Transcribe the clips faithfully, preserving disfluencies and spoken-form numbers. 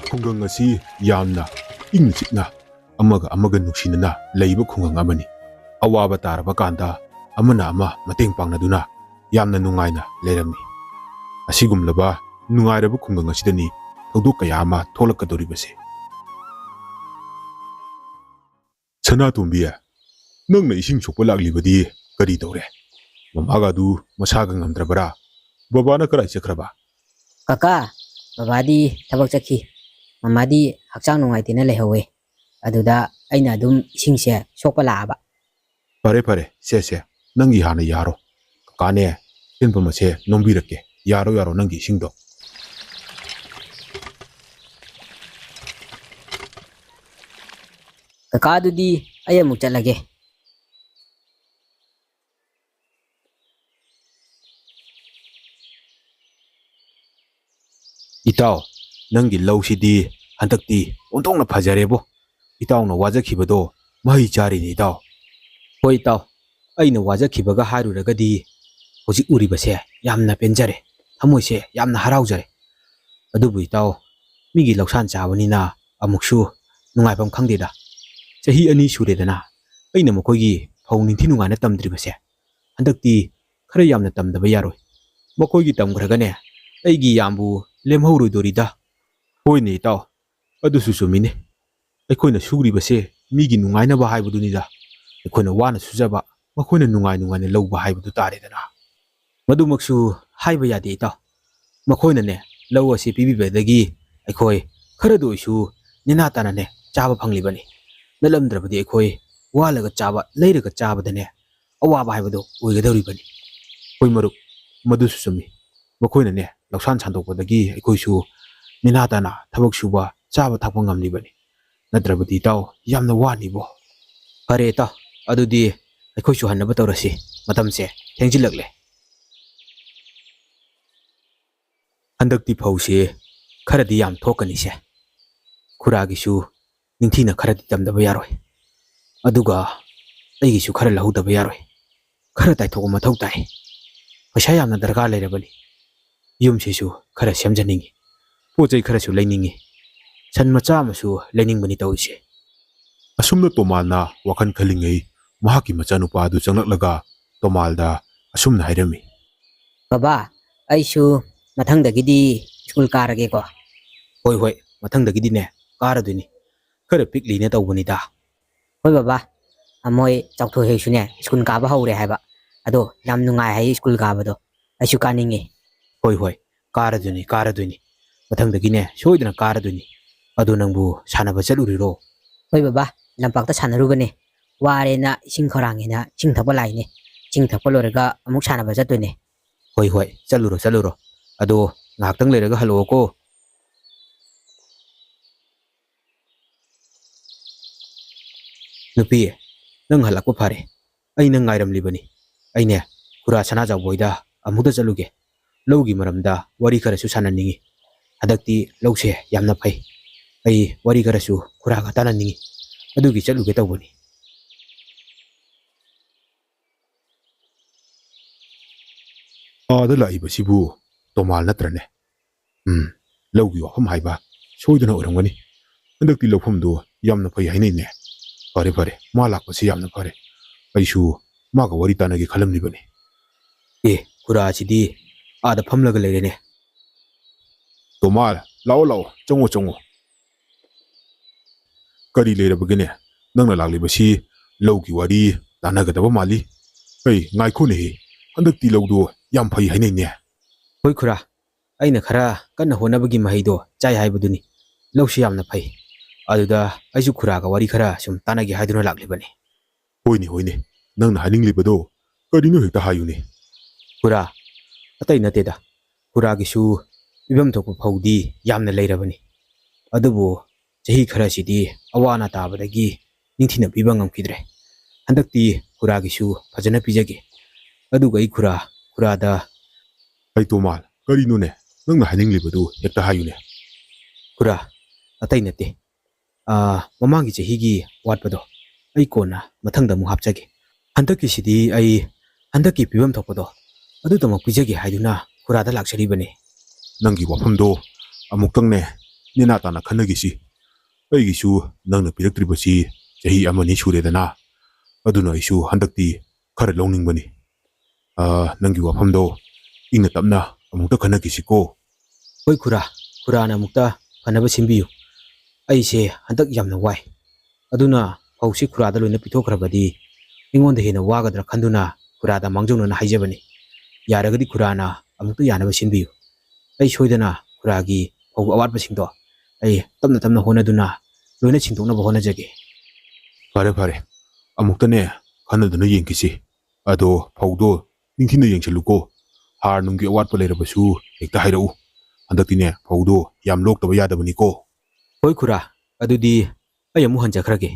ꯈꯨꯡꯒꯪ ꯑꯁꯤ ꯌꯥꯝꯅ ꯏꯪꯅ ꯆꯤꯛꯅ ꯑꯃꯒ ꯑꯃꯒ ꯅꯨꯡꯁꯤꯅꯅ ꯂꯩꯕ ꯈꯨꯡꯒꯪ ꯑꯃꯅꯤ꯫ ꯑꯋꯥꯕ ꯇꯥꯔꯕ ꯀꯥꯟꯗ ꯑꯃꯅ ꯑꯃ ꯃꯇꯦꯡ ꯄꯥꯡꯅꯗꯨꯅ ꯌꯥꯝꯅ ꯅꯨꯡꯉꯥꯏꯅ ꯂꯩꯔꯝꯃꯤ꯫ ꯑꯁꯤꯒꯨꯝꯂꯕ ꯅꯨꯡꯉꯥꯏꯔꯕ ꯈꯨꯡꯒꯪ ꯑꯁꯤꯗꯅꯤ ꯊꯧꯗꯣꯛ ꯀꯌꯥ ꯑꯃ ꯊꯣꯛꯂꯛꯀꯗꯧꯔꯤꯕꯁꯦ꯫ ꯁꯅꯥꯇꯣꯝꯕꯤ, ꯅꯪꯅ ꯏꯁꯤꯡ ꯁꯣꯛꯄ ꯂꯥꯛꯂꯤꯕꯗꯤ ꯀꯔꯤ ꯇꯧꯔꯦ? ꯃꯃꯥꯒ ꯑꯗꯨ ꯃꯁꯥꯒ ꯉꯝꯗ꯭ꯔꯕꯔꯥ? ꯕꯕꯥꯅ ꯀꯗꯥꯏ ꯆꯠꯈ꯭ꯔꯕ? ꯀꯀꯥ, ꯕꯕꯥꯗꯤ ꯊꯕꯛ ꯆꯠꯈꯤ꯫ ꯃꯃꯥꯗꯤ ꯍꯛꯆꯥꯡ ꯅꯨꯡꯉꯥꯏꯇꯦꯅ ꯂꯩꯍꯧꯋꯦ꯫ ꯑꯗꯨꯗ ꯑꯩꯅ ꯑꯗꯨꯝ ꯏꯁꯤꯡꯁꯦ ꯁꯣꯛꯄ ꯂꯥꯛꯑꯕ꯫ ꯐꯔꯦ, ꯐꯔꯦ, ꯁꯦ, ꯁꯦ, ꯅꯪꯒꯤ ꯍꯥꯟꯅ ꯌꯥꯔꯣ꯫ ꯀꯀꯥꯅꯦ, ꯁꯦꯟꯐꯝ ꯑꯁꯦ ꯅꯣꯝꯕꯤꯔꯛꯀꯦ꯫ ꯌꯥꯔꯣ, ꯌꯥꯔꯣ, ꯅꯪꯒꯤ ꯏꯁꯤꯡꯗꯣ꯫ ꯀꯀꯥ, ꯑꯗꯨꯗꯤ ꯑꯩ ꯑꯃꯨꯛ ꯆꯠꯂꯒꯦ꯫ ꯏꯇꯥꯎ, ꯅꯪꯒꯤ ꯂꯧꯁꯤꯗꯤ ꯍꯟꯗꯛꯇꯤ ꯑꯣꯟꯊꯣꯛꯅ ꯐꯖꯔꯦꯕꯣ꯫ ꯏꯇꯥꯎꯅ ꯋꯥꯖꯈꯤꯕꯗꯣ ꯃꯍꯩ ꯆꯥꯔꯤꯅꯤ, ꯏꯇꯥꯎ꯫ ꯍꯣꯏ, ꯏꯇꯥꯎ, ꯑꯩꯅ ꯋꯥꯖꯈꯤꯕꯒ ꯍꯥꯏꯔꯨꯔꯒꯗꯤ ꯍꯧꯖꯤꯛ ꯎꯔꯤꯕꯁꯦ ꯌꯥꯝꯅ ꯄꯦꯟꯖꯔꯦ, ꯊꯃꯣꯏꯁꯦ ꯌꯥꯝꯅ ꯍꯔꯥꯎꯖꯔꯦ꯫ ꯑꯗꯨꯕꯨ ꯏꯇꯥꯎ, ꯃꯤꯒꯤ ꯂꯧꯁꯥꯟ ꯆꯥꯕꯅꯤꯅ ꯑꯃꯨꯛꯁꯨ ꯅꯨꯡꯉꯥꯏꯐꯝ ꯈꯪꯗꯦꯗ꯫ ꯆꯍꯤ ꯑꯅꯤ ꯁꯨꯔꯦꯗꯅ ꯑꯩꯅ ꯃꯈꯣꯏꯒꯤ ꯐꯧ ꯅꯤꯡꯊꯤ ꯅꯨꯡꯉꯥꯏꯅ ꯇꯝꯗ꯭ꯔꯤꯕꯁꯦ꯫ ꯍꯟꯗꯛꯇꯤ ꯈꯔ ꯌꯥꯝꯅ ꯇꯝꯗꯕ ꯌꯥꯔꯣꯏ꯫ ꯃꯈꯣꯏꯒꯤ ꯇꯝꯈ꯭ꯔꯒꯅꯦ, ꯑꯩꯒꯤ ꯌꯥꯝꯕꯨ ꯂꯦꯝꯍꯧꯔꯣꯏꯗꯣꯔꯤꯗ꯫ ꯍꯣꯏꯅꯦ ꯏꯇꯥꯎ, ꯑꯗꯨꯁꯨ ꯆꯨꯝꯃꯤꯅꯦ꯫ ꯑꯩꯈꯣꯏꯅ ꯁꯨꯔꯤꯕꯁꯦ ꯃꯤꯒꯤ ꯅꯨꯡꯉꯥꯏꯅꯕ ꯍꯥꯏꯕꯗꯨꯅꯤꯗ꯫ ꯑꯩꯈꯣꯏꯅ ꯋꯥꯅ ꯁꯨꯖꯕ, ꯃꯈꯣꯏꯅ ꯅꯨꯡꯉꯥꯏ ꯅꯨꯡꯉꯥꯏꯅ ꯂꯧꯕ ꯍꯥꯏꯕꯗꯨ ꯇꯥꯔꯦꯗꯅ꯫ ꯃꯗꯨꯃꯛꯁꯨ ꯍꯥꯏꯕ ꯌꯥꯗꯦ ꯏꯇꯥꯎ꯫ ꯃꯈꯣꯏꯅꯅꯦ, ꯂꯧ ꯑꯁꯤ ꯄꯤꯕꯤꯕꯗꯒꯤ ꯑꯩꯈꯣꯏ ꯈꯔꯗ ꯑꯣꯏꯁꯨ ꯅꯦꯅꯥ ꯇꯥꯅꯅꯦ ꯆꯥꯕ ꯐꯪꯂꯤꯕꯅꯤ꯫ ꯅꯠꯂꯝꯗ꯭ꯔꯕꯗꯤ ꯑꯩꯈꯣꯏ ꯋꯥꯜꯂꯒ ꯆꯥꯕ, ꯂꯩꯔꯒ ꯆꯥꯕꯗꯅꯦ ꯑꯋꯥꯕ ꯍꯥꯏꯕꯗꯣ ꯑꯣꯏꯒꯗꯧꯔꯤꯕꯅꯤ꯫ ꯍꯣꯏ ꯃꯔꯨꯞ, ꯃꯗꯨꯁꯨ ꯆꯨꯝꯃꯤ꯫ ꯃꯈꯣꯏꯅꯅꯦ ꯂꯧꯁꯥꯟ ꯁꯥꯟꯗꯣꯛꯄꯗꯒꯤ ꯑꯩꯈꯣꯏꯁꯨ ꯅꯦꯅꯥ ꯇꯥꯅ ꯊꯕꯛ ꯁꯨꯕ, ꯆꯥꯕ ꯊꯛꯄ ꯉꯝꯂꯤꯕꯅꯤ꯫ ꯅꯠꯇ꯭ꯔꯕꯗꯤ ꯏꯇꯥꯎ, ꯌꯥꯝꯅ ꯋꯥꯅꯤꯕꯣ꯫ ꯐꯔꯦ ꯏꯇꯥꯎ, ꯑꯗꯨꯗꯤ ꯑꯩꯈꯣꯏꯁꯨ ꯍꯟꯅꯕ ꯇꯧꯔꯁꯤ, ꯃꯇꯝꯁꯦ ꯊꯦꯡꯖꯤꯜꯂꯛꯂꯦ꯫ ꯍꯟꯗꯛꯇꯤ ꯐꯧꯁꯤ ꯈꯔꯗꯤ ꯌꯥꯝ ꯊꯣꯛꯀꯅꯤꯁꯦ꯫ ꯈꯨꯔꯥꯒꯤꯁꯨ ꯅꯤꯡꯊꯤꯅ ꯈꯔꯗꯤ ꯇꯝꯗꯕ ꯌꯥꯔꯣꯏ꯫ ꯑꯗꯨꯒ ꯑꯩꯒꯤꯁꯨ ꯈꯔ ꯂꯧꯍꯧꯗꯕ ꯌꯥꯔꯣꯏ꯫ ꯈꯔ ꯇꯥꯏꯊꯣꯛꯄ ꯃꯊꯧ ꯇꯥꯏ꯫ ꯄꯩꯁꯥ ꯌꯥꯝꯅ ꯗꯔꯀꯥꯔ ꯂꯩꯔꯕꯅꯤ꯫ ꯌꯨꯝꯁꯤꯁꯨ ꯈꯔ ꯁꯦꯝꯖꯅꯤꯡꯉꯤ꯫ ꯄꯣꯠ ꯆꯩ ꯈꯔꯁꯨ ꯂꯩꯅꯤꯡꯉꯤ꯫ ꯁꯟ ꯃꯆꯥ ꯑꯃꯁꯨ ꯂꯩꯅꯤꯡꯕꯅꯤ ꯇꯧꯔꯤꯁꯦ꯫ ꯑꯁꯨꯝꯅ ꯇꯣꯃꯥꯜꯅ ꯋꯥꯈꯜ ꯈꯜꯂꯤꯉꯩ, ꯃꯍꯥꯛꯀꯤ ꯃꯆꯥꯅꯨꯄꯥ ꯑꯗꯨ ꯆꯪꯂꯛꯂꯒ ꯇꯣꯃꯥꯜꯗ ꯑꯁꯨꯝꯅ ꯍꯥꯏꯔꯝꯃꯤ꯫ "ꯕꯕꯥ, ꯑꯩꯁꯨ ꯃꯊꯪꯗꯒꯤꯗꯤ ꯁ꯭ꯀꯨꯜ ꯀꯥꯔꯒꯦꯀꯣ?" "ꯍꯣꯏ, ꯍꯣꯏ, ꯃꯊꯪꯗꯒꯤꯗꯤꯅꯦ, ꯀꯥꯔꯗꯣꯏꯅꯤ꯫ ꯈꯔ ꯄꯤꯛꯂꯤꯅ ꯇꯧꯕꯅꯤꯗ꯫" "ꯍꯣꯏ ꯕꯕꯥ, ꯑ, ꯃꯣꯏ ꯆꯥꯎꯊꯣꯛꯍꯩꯁꯨꯅꯦ ꯁ꯭ꯀꯨꯜ ꯀꯥꯕ ꯍꯧꯔꯦ ꯍꯥꯏꯕ꯫ ꯑꯗꯣ ꯌꯥꯝ ꯅꯨꯡꯉꯥꯏ ꯍꯥꯏꯌꯦ ꯁ꯭ꯀꯨꯜ ꯀꯥꯕꯗꯣ꯫ ꯑꯩꯁꯨ ꯀꯥꯅꯤꯡꯉꯦ꯫" "ꯍꯣꯏ, ꯍꯣꯏ, ꯀꯥꯔꯗꯣꯏꯅꯤ, ꯀꯥꯔꯗꯣꯏꯅꯤ꯫ ꯃꯊꯪꯗꯒꯤꯅꯦ ꯁꯣꯏꯗꯅ ꯀꯥꯔꯗꯣꯏꯅꯤ꯫ ꯑꯗꯣ ꯅꯪꯕꯨ ꯁꯥꯟꯅꯕ ꯆꯠꯂꯨꯔꯤꯔꯣ?" "ꯍꯣꯏ ꯕꯕꯥ, ꯂꯝꯄꯥꯛꯇ ꯁꯥꯟꯅꯔꯨꯕꯅꯦ꯫ ꯋꯥꯔꯦꯅ ꯏꯁꯤꯡ ꯈꯧꯔꯥꯡꯉꯦꯅ ꯏꯁꯤꯡ ꯊꯛꯄ ꯂꯥꯛꯏꯅꯦ꯫ ꯏꯁꯤꯡ ꯊꯛꯄ ꯂꯣꯏꯔꯒ ꯑꯃꯨꯛ ꯁꯥꯟꯅꯕ ꯆꯠꯇꯣꯏꯅꯦ꯫" "ꯍꯣꯏ, ꯍꯣꯏ, ꯆꯠꯂꯨꯔꯣ, ꯆꯠꯂꯨꯔꯣ꯫ ꯑꯗꯣ ꯉꯥꯏꯍꯥꯛꯇꯪ ꯂꯩꯔꯒ ꯍꯜꯂꯛꯑꯣꯀꯣ꯫" "ꯅꯨꯄꯤ, ꯅꯪ ꯍꯜꯂꯛꯄ ꯐꯔꯦ꯫ ꯑꯩ ꯅꯪ ꯉꯥꯏꯔꯝꯂꯤꯕꯅꯤ꯫ ꯑꯩꯅꯦ, ꯈꯨꯔꯥ ꯁꯅꯥꯖꯥꯎꯕ ꯍꯣꯏꯗ ꯑꯃꯨꯛꯇ ꯆꯠꯂꯨꯒꯦ꯫ ꯂꯧꯒꯤ ꯃꯔꯝꯗ ꯋꯥꯔꯤ ꯈꯔꯁꯨ ꯁꯥꯟꯅꯅꯤꯡꯉꯤ꯫ ꯍꯟꯗꯛꯇꯤ ꯂꯧꯁꯦ ꯌꯥꯝꯅ ꯐꯩ꯫ ꯑꯩ ꯋꯥꯔꯤ ꯈꯔꯁꯨ ꯈꯨꯔꯥꯒ ꯇꯥꯟꯅꯅꯤꯡꯉꯤ꯫ ꯑꯗꯨꯒꯤ ꯆꯠꯂꯨꯒꯦ ꯇꯧꯕꯅꯤ꯫" "ꯑꯥꯗ ꯂꯥꯛꯏꯕꯁꯤꯕꯨ ꯇꯣꯃꯥꯜ ꯅꯠꯇ꯭ꯔꯅꯦ? ꯎꯝ, ꯂꯧꯒꯤ ꯋꯥꯐꯝ ꯍꯥꯏꯕ ꯁꯣꯏꯗꯅ ꯑꯣꯏꯔꯝꯒꯅꯤ꯫ ꯍꯟꯗꯛꯇꯤ ꯂꯧꯐꯝꯗꯣ ꯌꯥꯝꯅ ꯐꯩ ꯍꯥꯏꯅꯩꯅꯦ꯫ ꯐꯔꯦ, ꯐꯔꯦ, ꯃꯥ ꯂꯥꯛꯄꯁꯤ ꯌꯥꯝꯅ ꯐꯔꯦ꯫ ꯑꯩꯁꯨ ꯃꯥꯒ ꯋꯥꯔꯤ ꯇꯥꯟꯅꯒꯦ ꯈꯜꯂꯝꯂꯤꯕꯅꯤ꯫" "ꯑꯦ, ꯈꯨꯔꯥꯁꯤꯗꯤ ꯑꯥꯗ ꯐꯝꯂꯒ ꯂꯩꯔꯦꯅꯦ꯫" "ꯇꯣꯃꯥꯜ, ꯂꯥꯛꯑꯣ, ꯂꯥꯛꯑꯣ, ꯆꯪꯉꯣ, ꯆꯪꯉꯣ꯫ ꯀꯔꯤ ꯂꯩꯔꯕꯒꯦꯅꯦ? ꯅꯪꯅ ꯂꯥꯛꯂꯤꯕꯁꯤ ꯂꯧꯒꯤ ꯋꯥꯔꯤ ꯇꯥꯟꯅꯒꯗꯕ ꯃꯥꯜꯂꯤ꯫ ꯀꯩ, ꯉꯥꯏꯈꯣꯅꯦꯍꯦ, ꯍꯟꯗꯛꯇꯤ ꯂꯧꯗꯣ ꯌꯥꯝ ꯐꯩ ꯍꯥꯏꯅꯩꯅꯦ꯫" "ꯍꯣꯏ ꯈꯨꯔꯥ, ꯑꯩꯅ ꯈꯔ ꯀꯟꯅ ꯍꯣꯠꯅꯕꯒꯤ ꯃꯍꯩꯗꯣ ꯆꯥꯏ ꯍꯥꯏꯕꯗꯨꯅꯤ꯫ ꯂꯧꯁꯤ ꯌꯥꯝꯅ ꯐꯩ꯫ ꯑꯗꯨꯗ ꯑꯩꯁꯨ ꯈꯨꯔꯥꯒ ꯋꯥꯔꯤ ꯈꯔ ꯁꯨꯝ ꯇꯥꯟꯅꯒꯦ ꯍꯥꯏꯗꯨꯅ ꯂꯥꯛꯂꯤꯕꯅꯤ꯫" "ꯍꯣꯏꯅꯦ, ꯍꯣꯏꯅꯦ, ꯅꯪꯅ ꯍꯥꯏꯅꯤꯡꯂꯤꯕꯗꯣ ꯀꯔꯤꯅꯣ ꯍꯦꯛꯇ ꯍꯥꯏꯌꯨꯅꯦ꯫" "ꯈꯨꯔꯥ, ꯑꯇꯩ ꯅꯠꯇꯦꯗ, ꯈꯨꯔꯥꯒꯤꯁꯨ ꯄꯤꯐꯝ ꯊꯣꯛꯄ ꯐꯧꯗꯤ ꯌꯥꯝꯅ ꯂꯩꯔꯕꯅꯤ꯫ ꯑꯗꯨꯕꯨ ꯆꯍꯤ ꯈꯔꯁꯤꯗꯤ ꯑꯋꯥ ꯑꯅꯥ ꯇꯥꯕꯗꯒꯤ ꯅꯤꯡꯊꯤꯅ ꯄꯤꯕ ꯉꯝꯈꯤꯗ꯭ꯔꯦ꯫ ꯍꯟꯗꯛꯇꯤ ꯈꯨꯔꯥꯒꯤꯁꯨ ꯐꯖꯅ ꯄꯤꯖꯒꯦ꯫ ꯑꯗꯨꯒ ꯑꯩ ꯈꯨꯔꯥ, ꯈꯨꯔꯥꯗ" "ꯑꯩ ꯇꯣꯃꯥꯜ, ꯀꯔꯤꯅꯣꯅꯦ? ꯅꯪꯅ ꯍꯥꯏꯅꯤꯡꯂꯤꯕꯗꯨ ꯍꯦꯛꯇ ꯍꯥꯏꯌꯨꯅꯦ꯫" "ꯈꯨꯔꯥ, ꯑꯇꯩ ꯅꯠꯇꯦ꯫ ꯑꯥ, ꯃꯃꯥꯡꯒꯤ ꯆꯍꯤꯒꯤ ꯋꯥꯠꯄꯗꯣ ꯑꯩ ꯀꯣꯟꯅ ꯃꯊꯪꯗ ꯑꯃꯨꯛ ꯍꯥꯞꯆꯒꯦ꯫ ꯍꯟꯗꯛꯀꯤꯁꯤꯗꯤ ꯑꯩ ꯍꯟꯗꯛꯀꯤ ꯄꯤꯐꯝ ꯊꯣꯛꯄꯗꯣ ꯑꯗꯨꯗꯃꯛ ꯄꯤꯖꯒꯦ ꯍꯥꯏꯗꯨꯅ ꯈꯨꯔꯥꯗ ꯂꯥꯛꯆꯔꯤꯕꯅꯤ꯫" "ꯅꯪꯒꯤ ꯋꯥꯐꯝꯗꯣ ꯑꯃꯨꯛꯇꯪꯅꯦ ꯅꯦꯅꯥ ꯇꯥꯅ ꯈꯟꯅꯈꯤꯁꯤ꯫ ꯑꯩꯒꯤꯁꯨ ꯅꯪꯅ ꯄꯤꯔꯛꯇ꯭ꯔꯤꯕꯁꯤ ꯆꯍꯤ ꯑꯃꯅꯤ ꯁꯨꯔꯦꯗꯅ, ꯑꯗꯨꯅ ꯑꯩꯁꯨ ꯍꯟꯗꯛꯇꯤ ꯈꯔ ꯂꯧꯅꯤꯡꯕꯅꯤ꯫ ꯑꯥ, ꯅꯪꯒꯤ ꯋꯥꯐꯝꯗꯣ ꯏꯪꯅ ꯇꯞꯅ ꯑꯃꯨꯛꯇ ꯈꯟꯅꯈꯤꯁꯤꯀꯣ꯫ ꯍꯣꯏ ꯈꯨꯔꯥ, ꯈꯨꯔꯥꯅ ꯑꯃꯨꯛꯇ ꯐꯅꯕ ꯁꯤꯟꯕꯤꯌꯨ꯫ ꯑꯩꯁꯦ ꯍꯟꯗꯛ ꯌꯥꯝꯅ ꯋꯥꯏ꯫ ꯑꯗꯨꯅ ꯐꯧꯁꯤ ꯈꯨꯔꯥꯗ ꯂꯣꯏꯅ ꯄꯤꯊꯣꯛꯈ꯭ꯔꯕꯗꯤ ꯑꯩꯉꯣꯟꯗ ꯍꯦꯟꯅ ꯋꯥꯒꯗ꯭ꯔꯥ ꯈꯟꯗꯨꯅ ꯈꯨꯔꯥꯗ ꯃꯥꯡꯖꯧꯅꯅ ꯍꯥꯏꯖꯕꯅꯤ꯫ ꯌꯥꯔꯒꯗꯤ ꯈꯨꯔꯥꯅ ꯑꯃꯨꯛꯇ ꯌꯥꯅꯕ ꯁꯤꯟꯕꯤꯌꯨ꯫ ꯑꯩ ꯁꯣꯏꯗꯅ ꯈꯨꯔꯥꯒꯤ ꯐꯧ ꯑꯋꯥꯠꯄꯁꯤꯡꯗꯣ ꯑꯩ ꯇꯞꯅ ꯇꯞꯅ ꯍꯣꯠꯅꯗꯨꯅ ꯂꯣꯏꯅ ꯁꯤꯟꯗꯣꯛꯅꯕ ꯍꯣꯠꯅꯖꯒꯦ꯫ ꯐꯔꯦ, ꯐꯔꯦ꯫ ꯑꯃꯨꯛꯇꯅꯦ ꯈꯟꯅꯗꯨꯅ ꯌꯦꯡꯈꯤꯁꯤ꯫ ꯑꯗꯣ ꯐꯧꯗꯣ ꯅꯤꯡꯊꯤꯅ ꯌꯦꯡꯁꯤꯜꯂꯨꯀꯣ꯫ ꯍꯥꯔ ꯅꯨꯡꯒꯤ ꯑꯋꯥꯠꯄ ꯂꯩꯔꯕꯁꯨ ꯍꯦꯛꯇ ꯍꯥꯏꯔꯛꯎ꯫ ꯍꯟꯗꯛꯇꯤꯅꯦ ꯐꯧꯗꯣ ꯌꯥꯝ ꯂꯣꯛꯇꯕ ꯌꯥꯗꯕꯅꯤꯀꯣ꯫ ꯍꯣꯏ ꯈꯨꯔꯥ, ꯑꯗꯨꯗꯤ ꯑꯩ ꯑꯃꯨꯛ ꯍꯟꯖꯈ꯭ꯔꯒꯦ꯫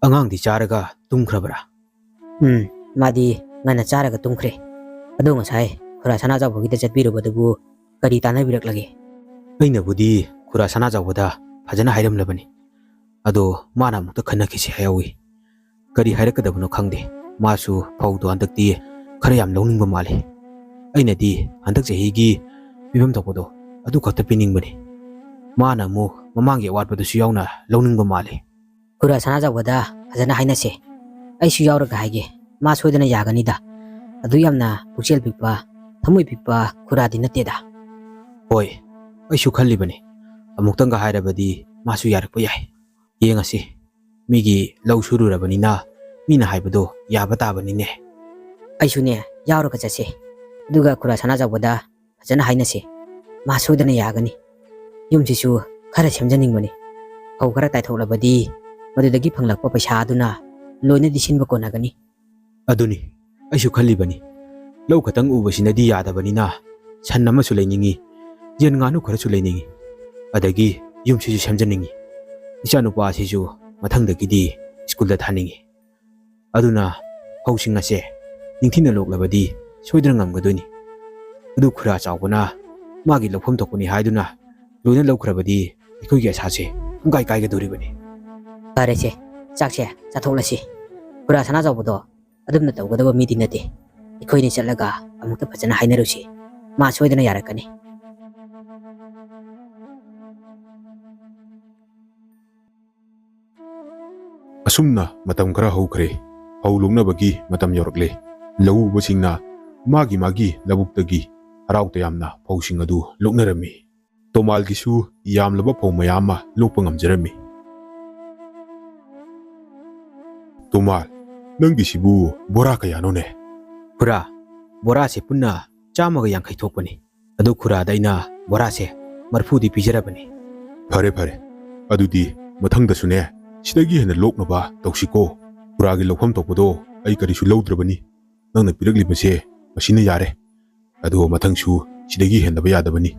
ꯑꯉꯥꯡꯗꯤ ꯆꯥꯔꯒ ꯇꯨꯝꯈ꯭ꯔꯕ꯭ꯔꯥ? ꯎꯝ, ꯃꯥꯗꯤ ꯉꯟꯅ ꯆꯥꯔꯒ ꯇꯨꯝꯈ꯭ꯔꯦ꯫ ꯑꯗꯣ ꯉꯁꯥꯏ ꯈꯨꯔꯥ ꯁꯅꯥꯖꯥꯎꯕꯒꯤꯗ ꯆꯠꯄꯤꯔꯨꯕꯗꯨꯕꯨ ꯀꯔꯤ ꯇꯥꯟꯅꯕꯤꯔꯛꯂꯒꯦ? ꯑꯩꯅꯕꯨꯗꯤ ꯈꯨꯔꯥ ꯁꯅꯥꯖꯥꯎꯕꯗ ꯐꯖꯅ ꯍꯥꯏꯔꯝꯂꯕꯅꯤ꯫ ꯑꯗꯣ ꯃꯥꯅ ꯑꯃꯨꯛꯇ ꯈꯟꯅꯈꯤꯁꯤ ꯍꯥꯏꯍꯧꯏ꯫ ꯀꯔꯤ ꯍꯥꯏꯔꯛꯀꯗꯕꯅꯣ ꯈꯪꯗꯦ꯫ ꯃꯥꯁꯨ ꯐꯧꯗꯣ ꯍꯟꯗꯛꯇꯤ ꯈꯔ ꯌꯥꯝ ꯂꯧꯅꯤꯡꯕ ꯃꯥꯜꯂꯤ꯫ ꯑꯩꯅꯗꯤ ꯍꯟꯗꯛ ꯆꯍꯤꯒꯤ ꯄꯤꯐꯝ ꯊꯣꯛꯄꯗꯣ ꯑꯗꯨ ꯈꯛꯇ ꯄꯤꯅꯤꯡꯕꯅꯤ꯫ ꯃꯥꯅ ꯑꯃꯨꯛ ꯃꯃꯥꯡꯒꯤ ꯑꯋꯥꯠꯄꯗꯨꯁꯨ ꯌꯥꯎꯅ ꯂꯧꯅꯤꯡꯕ ꯃꯥꯜꯂꯤ꯫ ꯈꯨꯔꯥ ꯁꯅꯥꯖꯥꯎꯕꯗ ꯐꯖꯅ ꯍꯥꯏꯅꯁꯦ꯫ ꯑꯩꯁꯨ ꯌꯥꯎꯔꯒ ꯍꯥꯏꯒꯦ꯫ ꯃꯥ ꯁꯣꯏꯗꯅ ꯌꯥꯒꯅꯤꯗ꯫ ꯑꯗꯨ ꯌꯥꯝꯅ ꯄꯨꯛꯆꯦꯜ ꯄꯤꯛꯄ, ꯊꯃꯣꯏ ꯄꯤꯛꯄ ꯈꯨꯔꯥꯗꯤ ꯅꯠꯇꯦꯗ꯫ ꯍꯣꯏ, ꯑꯩꯁꯨ ꯈꯜꯂꯤꯕꯅꯤ꯫ ꯑꯃꯨꯛꯇꯪꯒ ꯍꯥꯏꯔꯕꯗꯤ ꯃꯥꯁꯨ ꯌꯥꯔꯛꯄ ꯌꯥꯏ꯫ ꯌꯦꯡꯉꯁꯤ꯫ ꯃꯤꯒꯤ ꯂꯧ ꯁꯨꯔꯨꯔꯕꯅꯤꯅ ꯃꯤꯅ ꯍꯥꯏꯕꯗꯣ ꯌꯥꯕ ꯇꯥꯕꯅꯤꯅꯦ꯫ ꯑꯩꯁꯨꯅꯦ, ꯌꯥꯎꯔꯒ ꯆꯠꯁꯦ꯫ ꯑꯗꯨꯒ ꯈꯨꯔꯥ ꯁꯅꯥꯖꯥꯎꯕꯗ ꯐꯖꯅ ꯍꯥꯏꯅꯁꯦ꯫ ꯃꯥ ꯁꯣꯏꯗꯅ ꯌꯥꯒꯅꯤ꯫ ꯌꯨꯝꯁꯤꯁꯨ ꯈꯔ ꯁꯦꯝꯖꯅꯤꯡꯕꯅꯤ꯫ ꯐꯧ ꯈꯔ ꯇꯥꯏꯊꯣꯛꯂꯕꯗꯤ ꯃꯗꯨꯗꯒꯤ ꯐꯪꯂꯛꯄ ꯄꯩꯁꯥ ꯑꯗꯨꯅ ꯂꯣꯏꯅꯗꯤ ꯁꯤꯟꯕ ꯀꯣꯟꯅꯒꯅꯤ꯫ ꯑꯗꯨꯅꯤ ꯑꯩꯁꯨ ꯈꯜꯂꯤꯕꯅꯤ꯫ ꯂꯧ ꯈꯛꯇꯪ ꯎꯕꯁꯤꯅꯗꯤ ꯌꯥꯗꯕꯅꯤꯅ ꯁꯟ ꯑꯃꯁꯨ ꯂꯩꯅꯤꯡꯉꯤ, ꯌꯦꯟ ꯉꯥꯅꯨ ꯈꯔꯁꯨ ꯂꯩꯅꯤꯡꯉꯤ, ꯑꯗꯒꯤ ꯌꯨꯝꯁꯤꯁꯨ ꯁꯦꯝꯖꯅꯤꯡꯉꯤ꯫ ꯏꯆꯥꯅꯨꯄꯥ ꯑꯁꯤꯁꯨ ꯃꯊꯪꯗꯒꯤꯗꯤ ꯁ꯭ꯀꯨꯜꯗ ꯊꯥꯅꯤꯡꯉꯤ꯫ ꯑꯗꯨꯅ ꯐꯧꯁꯤꯡ ꯑꯁꯦ ꯅꯤꯡꯊꯤꯅ ꯂꯣꯛꯂꯕꯗꯤ ꯁꯣꯏꯗꯅ ꯉꯝꯒꯗꯣꯏꯅꯤ꯫ ꯑꯗꯨ ꯈꯨꯔꯥ ꯆꯥꯎꯕꯅ ꯃꯥꯒꯤ ꯂꯧꯐꯝ ꯊꯣꯛꯄꯅꯤ ꯍꯥꯏꯗꯨꯅ ꯂꯣꯏꯅ ꯂꯧꯈ꯭ꯔꯕꯗꯤ ꯑꯩꯈꯣꯏꯒꯤ ꯑꯁꯥꯁꯦ ꯄꯨꯡꯀꯥꯏ ꯀꯥꯏꯒꯗꯧꯔꯤꯕꯅꯤ꯫ ꯐꯔꯦꯁꯦ, ꯆꯥꯛꯁꯦ ꯆꯥꯊꯣꯛꯂꯁꯤ꯫ ꯈꯨꯔꯥ ꯁꯅꯥꯖꯥꯎꯕꯗꯣ ꯑꯗꯨꯝꯅ ꯇꯧꯒꯗꯕ ꯃꯤꯗꯤ ꯅꯠꯇꯦ꯫ ꯑꯩꯈꯣꯏꯅꯤ ꯆꯠꯂꯒ ꯑꯃꯨꯛꯇ ꯐꯖꯅ ꯍꯥꯏꯅꯔꯨꯁꯤ꯫ ꯃꯥ ꯁꯣꯏꯗꯅ ꯌꯥꯔꯛꯀꯅꯤ꯫ ꯑꯁꯨꯝꯅ ꯃꯇꯝ ꯈꯔ ꯍꯧꯈ꯭ꯔꯦ꯫ ꯐꯧ ꯂꯣꯛꯅꯕꯒꯤ ꯃꯇꯝ ꯌꯧꯔꯛꯂꯦ꯫ ꯂꯧꯎꯕꯁꯤꯡꯅ ꯃꯥꯒꯤ ꯃꯥꯒꯤ ꯂꯧꯕꯨꯛꯇꯒꯤ ꯍꯔꯥꯎ ꯇꯌꯥꯝꯅ ꯐꯧꯁꯤꯡ ꯑꯗꯨ ꯂꯣꯛꯅꯔꯝꯃꯤ꯫ ꯇꯣꯃꯥꯜꯒꯤꯁꯨ ꯌꯥꯝꯂꯕ ꯐꯧ ꯃꯌꯥꯝ ꯑꯃ ꯂꯣꯛꯄ ꯉꯝꯖꯔꯝꯃꯤ꯫ "ꯇꯣꯃꯥꯜ, ꯅꯪꯒꯤꯁꯤꯕꯨ ꯕꯣꯔꯥ ꯀꯌꯥꯅꯣꯅꯦ?" "ꯈꯨꯔꯥ, ꯕꯣꯔꯥꯁꯦ ꯄꯨꯟꯅ ꯆꯥꯝꯃꯒ ꯌꯥꯡꯈꯩ ꯊꯣꯛꯄꯅꯤ꯫ ꯑꯗꯨ ꯈꯨꯔꯥꯗ ꯑꯩꯅ ꯕꯣꯔꯥꯁꯦ ꯃꯔꯐꯨꯗꯤ ꯄꯤꯖꯔꯕꯅꯤ꯫" "ꯐꯔꯦ, ꯐꯔꯦ꯫ ꯑꯗꯨꯗꯤ ꯃꯊꯪꯗꯁꯨꯅꯦ, ꯁꯤꯗꯒꯤ ꯍꯦꯟꯅ ꯂꯣꯛꯅꯕ ꯇꯧꯁꯤꯀꯣ꯫ ꯈꯨꯔꯥꯒꯤ ꯂꯧꯐꯝ ꯊꯣꯛꯄꯗꯣ ꯑꯩ ꯀꯔꯤꯁꯨ ꯂꯧꯗ꯭ꯔꯕꯅꯤ꯫ ꯅꯪꯅ ꯄꯤꯔꯛꯂꯤꯕꯁꯦ ꯃꯁꯤꯅ ꯌꯥꯔꯦ꯫ ꯑꯗꯨꯒ ꯃꯊꯪꯁꯨ ꯁꯤꯗꯒꯤ ꯍꯦꯟꯗꯕ ꯌꯥꯗꯕꯅꯤ꯫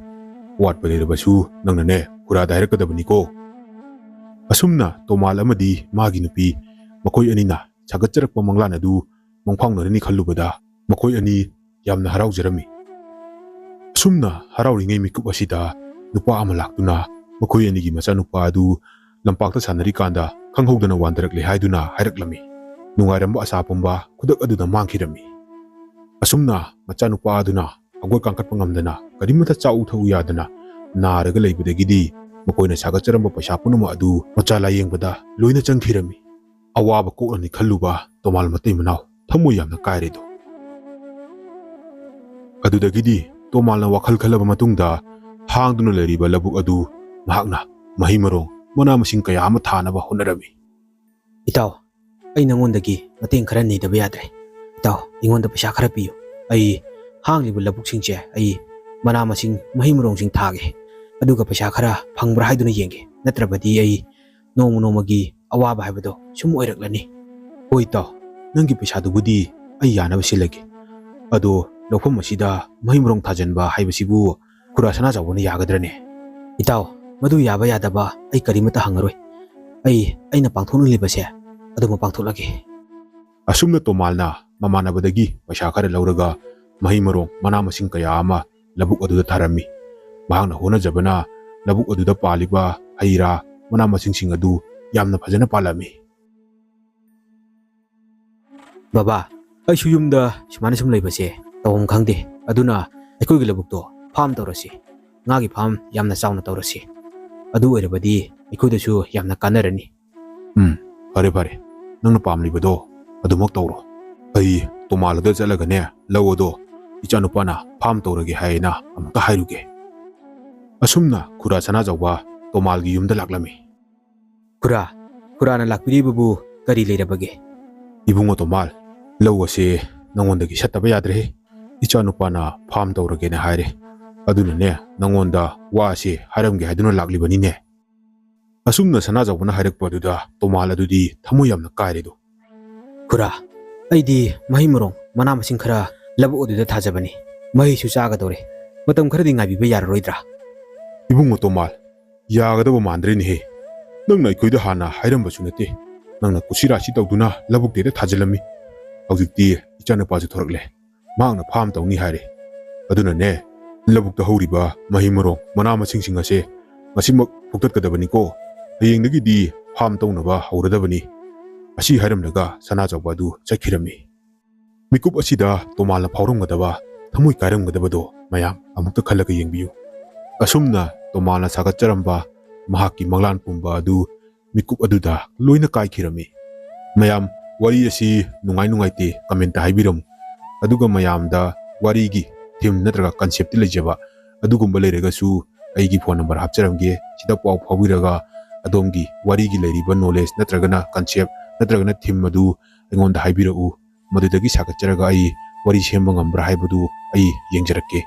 ꯑꯋꯥꯠꯄ ꯂꯩꯔꯕꯁꯨ ꯅꯪꯅꯅꯦ ꯈꯨꯔꯥꯗ ꯍꯥꯏꯔꯛꯀꯗꯕꯅꯤꯀꯣ꯫" ꯑꯁꯨꯝꯅ ꯇꯣꯃꯥꯜ ꯑꯃꯗꯤ ꯃꯥꯒꯤ ꯅꯨꯄꯤ, ꯃꯈꯣꯏ ꯑꯅꯤꯅ ꯁꯥꯒꯠꯆꯔꯛꯄ ꯃꯪꯂꯥꯟ ꯑꯗꯨ ꯃꯪꯐꯥꯎꯅꯔꯅꯤ ꯈꯜꯂꯨꯕꯗ ꯃꯈꯣꯏ ꯑꯅꯤ ꯌꯥꯝꯅ ꯍꯔꯥꯎꯖꯔꯝꯃꯤ꯫ ꯑꯁꯨꯝꯅ ꯍꯔꯥꯎꯔꯤꯉꯩ ꯃꯤꯀꯨꯞ ꯑꯁꯤꯗ ꯅꯨꯄꯥ ꯑꯃ ꯂꯥꯛꯇꯨꯅ ꯃꯈꯣꯏ ꯑꯅꯤꯒꯤ ꯃꯆꯥꯅꯨꯄꯥ ꯑꯗꯨ ꯂꯝꯄꯥꯛꯇ ꯁꯥꯟꯅꯔꯤꯀꯥꯟꯗ ꯈꯪꯍꯧꯗꯅ ꯋꯥꯟꯊꯔꯛꯂꯦ ꯍꯥꯏꯗꯨꯅ ꯍꯥꯏꯔꯛꯂꯝꯃꯤ꯫ ꯅꯨꯡꯉꯥꯏꯔꯝꯕ ꯑꯁꯥ ꯄꯨꯝꯕ ꯈꯨꯗꯛ ꯑꯗꯨꯗ ꯃꯥꯡꯈꯤꯔꯝꯃꯤ꯫ ꯑꯁꯨꯝꯅ ꯃꯆꯥꯅꯨꯄꯥ ꯑꯗꯨꯅ ꯍꯧꯒꯠ ꯀꯥꯡꯈꯠꯄ ꯉꯝꯗꯅ, ꯀꯔꯤꯃꯠꯇ ꯆꯥꯎ ꯊꯛꯎ ꯌꯥꯗꯅ ꯅꯥꯔꯒ ꯂꯩꯕꯗꯒꯤꯗꯤ ꯃꯈꯣꯏꯅ ꯁꯥꯒꯠꯆꯔꯝꯕ ꯄꯩꯁꯥ ꯄꯨꯝꯅꯃꯛ ꯑꯗꯨ ꯃꯆꯥ ꯂꯥꯌꯦꯡꯕꯗ ꯂꯣꯏꯅ ꯆꯪꯈꯤꯔꯝꯃꯤ꯫ ꯑꯋꯥꯕ ꯀꯣꯛꯂꯅꯤ ꯈꯜꯂꯨꯕ ꯇꯣꯃꯥꯜ ꯃꯇꯩ ꯃꯅꯥꯎ ꯊꯃꯣꯏ ꯌꯥꯝꯅ ꯀꯥꯏꯔꯦꯗꯣ꯫ ꯑꯗꯨꯗꯒꯤꯗꯤ ꯇꯣꯃꯥꯜꯅ ꯋꯥꯈꯜ ꯈꯜꯂꯕ ꯃꯇꯨꯡꯗ ꯍꯥꯡꯗꯨꯅ ꯂꯩꯔꯤꯕ ꯂꯧꯕꯨꯛ ꯑꯗꯨ ꯃꯍꯥꯛꯅ ꯃꯍꯩ ꯃꯔꯣꯡ, ꯃꯅꯥ ꯃꯁꯤꯡ ꯀꯌꯥ ꯑꯃ ꯊꯥꯅꯕ ꯍꯣꯠꯅꯔꯝꯃꯤ꯫ "ꯏꯇꯥꯎ, ꯑꯩ ꯅꯉꯣꯟꯗꯒꯤ ꯃꯇꯦꯡ ꯈꯔ ꯅꯤꯗꯕ ꯌꯥꯗ꯭ꯔꯦ꯫ ꯏꯇꯥꯎ, ꯑꯩꯉꯣꯟꯗ ꯄꯩꯁꯥ ꯈꯔ ꯄꯤꯌꯨ꯫ ꯑꯩ ꯍꯥꯡꯂꯤꯕ ꯂꯧꯕꯨꯛꯁꯤꯡꯁꯦ ꯑꯩ ꯃꯅꯥ ꯃꯁꯤꯡ, ꯃꯍꯩ ꯃꯔꯣꯡꯁꯤꯡ ꯊꯥꯒꯦ꯫ ꯑꯗꯨꯒ ꯄꯩꯁꯥ ꯈꯔ ꯐꯪꯕ꯭ꯔꯥ ꯍꯥꯏꯗꯨꯅ ꯌꯦꯡꯒꯦ꯫ ꯅꯠꯇ꯭ꯔꯕꯗꯤ ꯑꯩ ꯅꯣꯡꯃ ꯅꯣꯡꯃꯒꯤ ꯑꯋꯥꯕ ꯍꯥꯏꯕꯗꯣ ꯁꯨꯝ ꯑꯣꯏꯔꯛꯂꯅꯤ꯫" "ꯍꯣꯏ ꯏꯇꯥꯎ, ꯅꯪꯒꯤ ꯄꯩꯁꯥꯗꯨꯕꯨꯗꯤ ꯑꯩ ꯌꯥꯅꯕ ꯁꯤꯜꯂꯒꯦ꯫ ꯑꯗꯣ ꯂꯧꯐꯝ ꯑꯁꯤꯗ ꯃꯍꯩ ꯃꯔꯣꯡ ꯊꯥꯖꯤꯟꯕ ꯍꯥꯏꯕꯁꯤꯕꯨ ꯈꯨꯔꯥ ꯁꯅꯥꯖꯥꯎꯕꯅ ꯌꯥꯒꯗ꯭ꯔꯅꯦ?" "ꯏꯇꯥꯎ, ꯃꯗꯨ ꯌꯥꯕ ꯌꯥꯗꯕ ꯑꯩ ꯀꯔꯤꯃꯠꯇ ꯍꯪꯉꯔꯣꯏ꯫ ꯑꯩ, ꯑꯩꯅ ꯄꯥꯡꯊꯣꯛꯅꯤꯡꯂꯤꯕꯁꯦ ꯑꯗꯨꯃꯛ ꯄꯥꯡꯊꯣꯛꯂꯒꯦ꯫" ꯑꯁꯨꯝꯅ ꯇꯣꯃꯥꯜꯅ ꯃꯃꯥꯟꯅꯕꯗꯒꯤ ꯄꯩꯁꯥ ꯈꯔ ꯂꯧꯔꯒ ꯃꯍꯩ ꯃꯔꯣꯡ, ꯃꯅꯥ ꯃꯁꯤꯡ ꯀꯌꯥ ꯑꯃ ꯂꯧꯕꯨꯛ ꯑꯗꯨꯗ ꯊꯥꯔꯝꯃꯤ꯫ ꯃꯍꯥꯛꯅ ꯍꯣꯠꯅꯖꯕꯅ ꯂꯧꯕꯨꯛ ꯑꯗꯨꯗ ꯄꯥꯜꯂꯤꯕ ꯍꯩ ꯔꯥ, ꯃꯅꯥ ꯃꯁꯤꯡꯁꯤꯡ ꯑꯗꯨ ꯌꯥꯝꯅ ꯐꯖꯅ ꯄꯥꯜꯂꯝꯃꯤ꯫ "ꯕꯕꯥ, ꯑꯩꯁꯨ ꯌꯨꯝꯗ ꯁꯨꯃꯥꯏꯅ ꯁꯨꯝ ꯂꯩꯕꯁꯦ ꯇꯧꯐꯝ ꯈꯪꯗꯦ꯫ ꯑꯗꯨꯅ ꯑꯩꯈꯣꯏꯒꯤ ꯂꯧꯕꯨꯛꯇꯣ ꯐꯥꯝ ꯇꯧꯔꯁꯤ꯫ ꯉꯥꯒꯤ ꯐꯥꯝ ꯌꯥꯝꯅ ꯆꯥꯎꯅ ꯇꯧꯔꯁꯤ꯫ ꯑꯗꯨ ꯑꯣꯏꯔꯕꯗꯤ ꯑꯩꯈꯣꯏꯗꯁꯨ ꯌꯥꯝꯅ ꯀꯥꯟꯅꯔꯅꯤ꯫" "ꯎꯝ, ꯐꯔꯦ, ꯐꯔꯦ꯫ ꯅꯪꯅ ꯄꯥꯝꯂꯤꯕꯗꯣ ꯑꯗꯨꯃꯛ ꯇꯧꯔꯣ꯫ ꯑꯩ ꯇꯣꯃꯥꯜꯗ ꯆꯠꯂꯒꯅꯦ, ꯂꯧ ꯑꯗꯣ ꯏꯆꯥꯅꯨꯄꯥꯅ ꯐꯥꯝ ꯇꯧꯔꯒꯦ ꯍꯥꯏꯌꯦꯅ ꯑꯃꯨꯛꯇ ꯍꯥꯏꯔꯨꯒꯦ꯫" ꯑꯁꯨꯝꯅ ꯈꯨꯔꯥ ꯁꯅꯥꯖꯥꯎꯕ ꯇꯣꯃꯥꯜꯒꯤ ꯌꯨꯝꯗ ꯂꯥꯛꯂꯝꯃꯤ꯫ "ꯈꯨꯔꯥ, ꯈꯨꯔꯥꯅ ꯂꯥꯛꯄꯤꯔꯤꯕꯕꯨ ꯀꯔꯤ ꯂꯩꯔꯕꯒꯦ?" "ꯏꯕꯨꯡꯉꯣ ꯇꯣꯃꯥꯜ, ꯂꯧ ꯑꯁꯦ ꯅꯪꯉꯣꯟꯗꯒꯤ ꯁꯠꯇꯕ ꯌꯥꯗ꯭ꯔꯦ꯫ ꯏꯆꯥꯅꯨꯄꯥꯅ ꯐꯥꯝ ꯇꯧꯔꯒꯦꯅ ꯍꯥꯏꯔꯦ꯫ ꯑꯗꯨꯅꯅꯦ, ꯅꯪꯉꯣꯟꯗ ꯋꯥ ꯑꯁꯦ ꯍꯥꯏꯔꯝꯒꯦ ꯍꯥꯏꯗꯨꯅ ꯂꯥꯛꯂꯤꯕꯅꯤꯅꯦ꯫" ꯑꯁꯨꯝꯅ ꯁꯅꯥꯖꯥꯎꯕꯅ ꯍꯥꯏꯔꯛꯄ ꯑꯗꯨꯗ ꯇꯣꯃꯥꯜ ꯑꯗꯨꯗꯤ ꯊꯃꯣꯏ ꯌꯥꯝꯅ ꯀꯥꯏꯔꯦꯗꯣ꯫ "ꯈꯨꯔꯥ, ꯑꯩꯗꯤ ꯃꯍꯩ ꯃꯔꯣꯡ, ꯃꯅꯥ ꯃꯁꯤꯡ ꯈꯔ ꯂꯧꯕꯨꯛ ꯑꯗꯨꯗ ꯊꯥꯖꯕꯅꯤ꯫ ꯃꯍꯩꯁꯨ ꯆꯥꯒꯗꯧꯔꯦ꯫ ꯃꯇꯝ ꯈꯔꯗꯤ ꯉꯥꯏꯕꯤꯕ ꯌꯥꯔꯔꯣꯏꯗ꯭ꯔꯥ?" "ꯏꯕꯨꯡꯉꯣ ꯇꯣꯃꯥꯜ, ꯌꯥꯒꯗꯕ ꯃꯥꯟꯗ꯭ꯔꯦꯅꯦꯍꯦ꯫ ꯅꯪꯅ ꯑꯩꯈꯣꯏꯗ ꯍꯥꯟꯅ ꯍꯥꯏꯔꯝꯕꯁꯨ ꯅꯠꯇꯦ꯫ ꯅꯪꯅ ꯀꯨꯁꯤꯔꯥꯁꯤ ꯇꯧꯗꯨꯅ ꯂꯧꯕꯨꯛꯇ ꯍꯦꯛꯇ ꯊꯥꯖꯤꯜꯂꯝꯃꯤ꯫ ꯍꯧꯖꯤꯛꯇꯤ ꯏꯆꯥꯅꯨꯄꯥꯁꯨ ꯊꯣꯔꯛꯂꯦ꯫ ꯃꯍꯥꯛꯅ ꯐꯥꯝ ꯇꯧꯅꯤ ꯍꯥꯏꯔꯦ꯫ ꯑꯗꯨꯅꯅꯦ, ꯂꯧꯕꯨꯛꯇ ꯍꯧꯔꯤꯕ ꯃꯍꯩ ꯃꯔꯣꯡ, ꯃꯅꯥ ꯃꯁꯤꯡꯁꯤꯡ ꯑꯁꯦ ꯉꯁꯤꯃꯛ ꯐꯨꯛꯇꯠꯀꯗꯕꯅꯤꯀꯣ꯫ ꯍꯌꯦꯡꯗꯒꯤꯗꯤ ꯐꯥꯝ ꯇꯧꯅꯕ ꯍꯧꯔꯗꯕꯅꯤ꯫" ꯑꯁꯤ ꯍꯥꯏꯔꯝꯂꯒ ꯁꯅꯥꯆꯧꯕ ꯑꯗꯨ ꯆꯠꯈꯤꯔꯝꯃꯤ꯫ ꯃꯤꯀꯨꯞ ꯑꯁꯤꯗ ꯇꯣꯃꯥꯜꯅ ꯐꯥꯎꯔꯝꯒꯗꯕ, ꯊꯃꯣꯏ ꯀꯥꯏꯔꯝꯒꯗꯕꯗꯣ ꯃꯌꯥꯝ ꯑꯃꯨꯛꯇ ꯈꯜꯂꯒ ꯌꯦꯡꯕꯤꯌꯨ꯫ ꯑꯁꯨꯝꯅ ꯇꯣꯃꯥꯜꯅ ꯁꯥꯒꯠꯆꯔꯝꯕ ꯃꯍꯥꯛꯀꯤ ꯃꯪꯂꯥꯟ ꯄꯨꯝꯕ ꯑꯗꯨ ꯃꯤꯀꯨꯞ ꯑꯗꯨꯗ ꯂꯣꯏꯅ ꯀꯥꯏꯈꯤꯔꯝꯃꯤ꯫ ꯃꯌꯥꯝ, ꯋꯥꯔꯤ ꯑꯁꯤ ꯅꯨꯡꯉꯥꯏ ꯅꯨꯡꯉꯥꯏꯇꯦ comment ꯍꯥꯏꯕꯤꯔꯝꯃꯨ꯫ ꯑꯗꯨꯒ ꯃꯌꯥꯝꯗ ꯋꯥꯔꯤꯒꯤ theme ꯅꯠꯇ꯭ꯔꯒ concept ꯇꯤ ꯂꯩꯖꯕ ꯑꯗꯨꯒꯨꯝꯕ ꯂꯩꯔꯒꯁꯨ ꯑꯩꯒꯤ phone number ꯍꯥꯞꯆꯔꯝꯒꯦ꯫ ꯁꯤꯗ ꯄꯥꯎ ꯐꯥꯎꯕꯤꯔꯒ ꯑꯗꯣꯝꯒꯤ ꯋꯥꯔꯤꯒꯤ ꯂꯩꯔꯤꯕ knowledge ꯅꯠꯇ꯭ꯔꯒꯅ concept ꯅꯠꯇ꯭ꯔꯒꯅ theme ꯑꯗꯨ ꯑꯩꯉꯣꯟꯗ ꯍꯥꯏꯕꯤꯔꯛꯎ꯫ ꯃꯗꯨꯗꯒꯤ ꯁꯥꯒꯠꯆꯔꯒ ꯑꯩ ꯋꯥꯔꯤ ꯁꯦꯝꯕ ꯉꯝꯕ꯭ꯔꯥ ꯍꯥꯏꯕꯗꯨ ꯑꯩ ꯌꯦꯡꯖꯔꯛꯀꯦ꯫